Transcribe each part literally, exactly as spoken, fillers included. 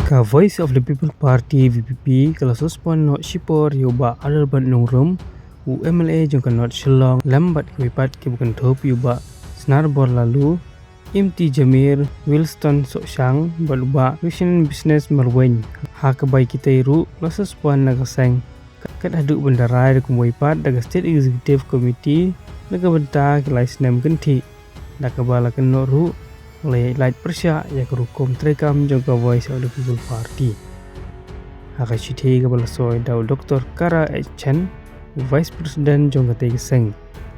Ka Voice of the People Party, V P P, ka la suspend noh shipor ïa u Bah Adelbert Nongrum, u M L A jong ka North Shillong, lem bad kiwei pat kiba kynthup ïa u Bah Snarbor Laloo, Imti Jamir, Wilston Sohshang, bad u Bah Christian Business Marwein. Ha kaba ïa kitei ruh la suspend na ka seng kat haduh ban da rai da kumwei pat da ka State Executive Committee na ka bynta ki lai snem kynthih. Da kaba la kynnoh ruh, la ïaid lait pyrshah ïa ka rukom treikam jong ka Voice of the People Party. Ha ka shithi kaba la soi da u Doktor Kara H Chen, u Vice President jong katei ka seng,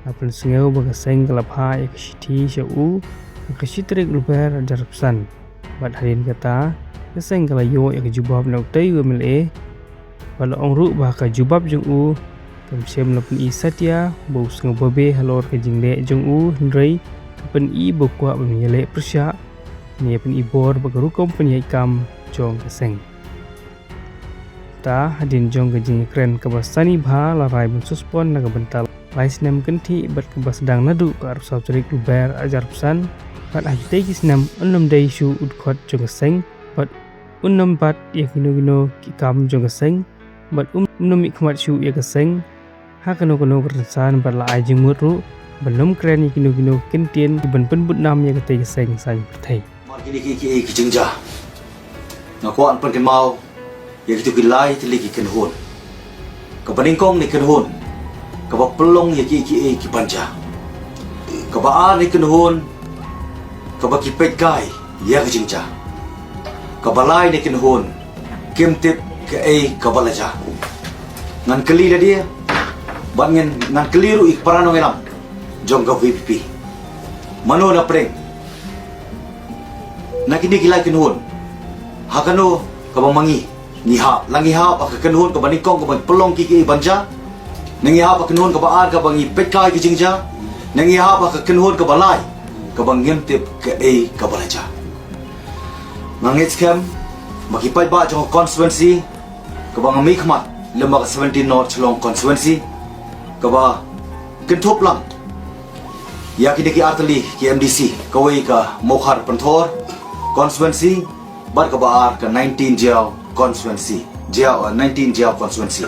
la pynsngew ba ka seng ka la phah ïa ka shithi sha u ha ka shi tarik Lber arhajar arphew san. Bad hadien kata, ka seng ka la ïoh ïa ka jubab na utei u M L A, bad la ong ruh ba ka jubab jong u kam shym la pyni satia ba u sngewbabe halor ka jingleh jong u, hynrei ka pyni ba u kwah ban ïaleh pyrshah ne pyni bor bad ka rukom pynïaid kam jong ka seng. Ta hadien jong ka jingkren kaba sani bha, la rai ban suspend na ka bynta lai snem kynthih bad kaba sdang naduh ka arphew saw tarik Lber arhajar arphew san. Bad ha kitei ki snem un ym dei shuh u dkhot jong ka seng, bad un ym bat ïa kino kino ki kam jong ka seng, bad un ym mihkhmat shuh ïa ka seng ha kano kano ka rynsan, bad la ai jingmut ruh ban ym kren ïa kino kino ki kyntien kiban pynbudnam ïa katei ka seng saiñ pyrthei. Namar kine kiei kiei ki jingjia, nga kwah ban pynkynmaw ïa kito ki lai tylli ki kynhun. Kaba nyngkong ne kynhun kaba pynlong ïa kiei kiei kiban jia. Kaba ar ne kynhun kaba ki peit kai ïa ka jingjia. Kaba lai ne kynhun kim tip kaei kaba la jia. Ngan kylli lade, bad ngan, ngan kylli ruh ïa ki para nongïalam jong ka V P P. Mano na pdeng na kine ki lai kynhun, ha kano kaba ma ngi ngi hap? La ngi hap ha ka kynhun kaba nyngkong kaba pynlong kiei kiei ban jia, ne ngi hap ha ka kynhun kaba ar kaba ngi peit kai ki jingjia, ne ngi hap ha ka kynhun kaba lai kaba ngim tip kaei kaba la jia? Nga ngeit skhem ba ki paidbah jong ka constituency kaba nga mihkhmat, lem bad ka seventeen North Shillong constituency, kaba kynthup lang ïa kine ki artylli ki M D C, kawei ka Mawkhar Pynthor constituency, bad kaba ar ka nineteen Jaïaw constituency. Jaïaw, uh, nineteen Jaïaw constituency.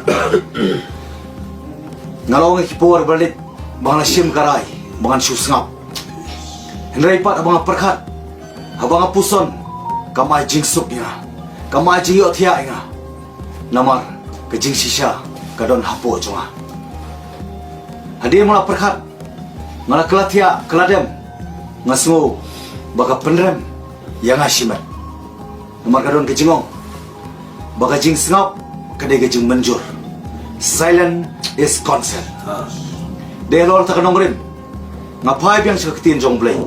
Nga la ong ïa ki por ba la leit ba nga la shim ka rai ba ngan shu sngap. Hynrei pat haba nga pyrkhat, haba nga puson, kam ai jingsuk ïa nga, kam ai jingïohthiah ïa nga. Namar ka jingshisha ka don hapoh jong nga. Hadien ba nga la pyrkhat, nga la kylla thiah kylla dem, nga sngew ba ka pynrem ïa nga shimet. Namar ka don ka jingong ba ka jingsngap ka dei ka jingmynjur. Silence is consent. Dei halor kata ka nongrim nga phai biang sha ka ktien jong U Blei,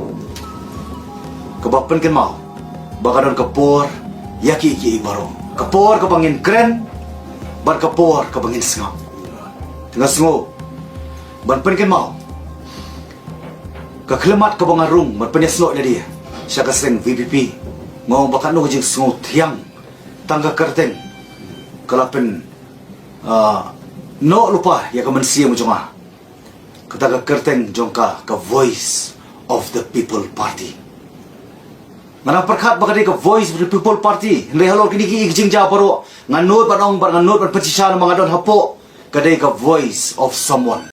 kaba pynkynmaw ba ka don ka por ïa kiei kiei baroh. Ka por kaba ngin kren bad ka por kaba ngin sngap. Te nga sngew ban pynkynmaw ka khyllipmat kaba nga rung ban pynïasnoh ïa lade sha ka seng V P P. Nga ong ba katno ka jingsngew thiang tang ka kyrteng ka la pyn, ah, noh lypa ïa ka mynsiem jong nga. Kata ka kyrteng jong ka, ka Voice of the People Party. Nga dang pyrkhat ba ka dei ka Voice of the People Party, hynrei halor kine ki jingjia baroh nga nud ban ong bad nga nud ban pynshisha namar nga don hapoh, ka dei ka voice of someone.